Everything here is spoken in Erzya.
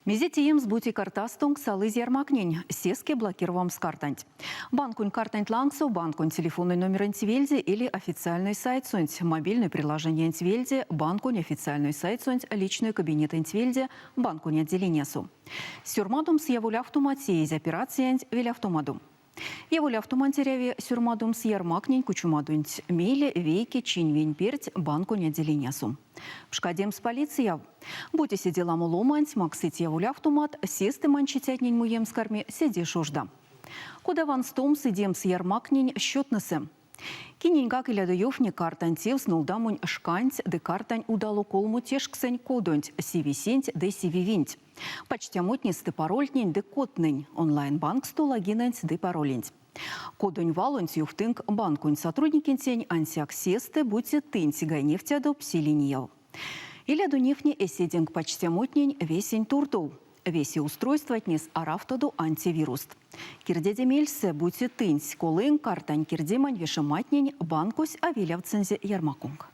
Мезе теемс, бути картастонк салызь ярмактнень, сеске блокировамс картанть. Банконь картанть лангсо банконь телефонной номерэнть вельде или официальной сайтсонть, мобильной приложениянть вельде, банконь официальной сайтсонть, личной кабинетэнть вельде, банконь отделениясо. Сёрмадомс яволявтома теезь операциянть велявтомадо. Яволявтоманть эряви сёрмадомс ярмактнень кучомадонть мейле вейке чинь-вень перть банконь отделениясо. Пшкадемс полицияв. Бути седе ламо ломанть максыть яволявтомат, сестэ манчицятнень муемс карми седе шожда. Кода ванстомс идемс ярмактнень счётнэсэ? Киненьгак илядо ёвтне картань тевс нолдамонь шканть ды картань удало колмо тешксэнь кодонть, CVC-нть ды CVV-нть. Пачтямотнестэ парольтнень ды кодтнэнь, онлайн-банксто логинэнть ды пароленть. Кодонь валонть ёвтынк банконь сотрудникентень, ансяк сестэ, бути тынсь гайневтядо пси линияв. Илядо невтне эседенк пачтямотнень весень туртов. Весе устройстватнес аравтодо антивируст. Кирдеде мельсэ, бути тынсь колынк картань кирдемань вешематнень, банкось а велявтсынзе ярмаконк.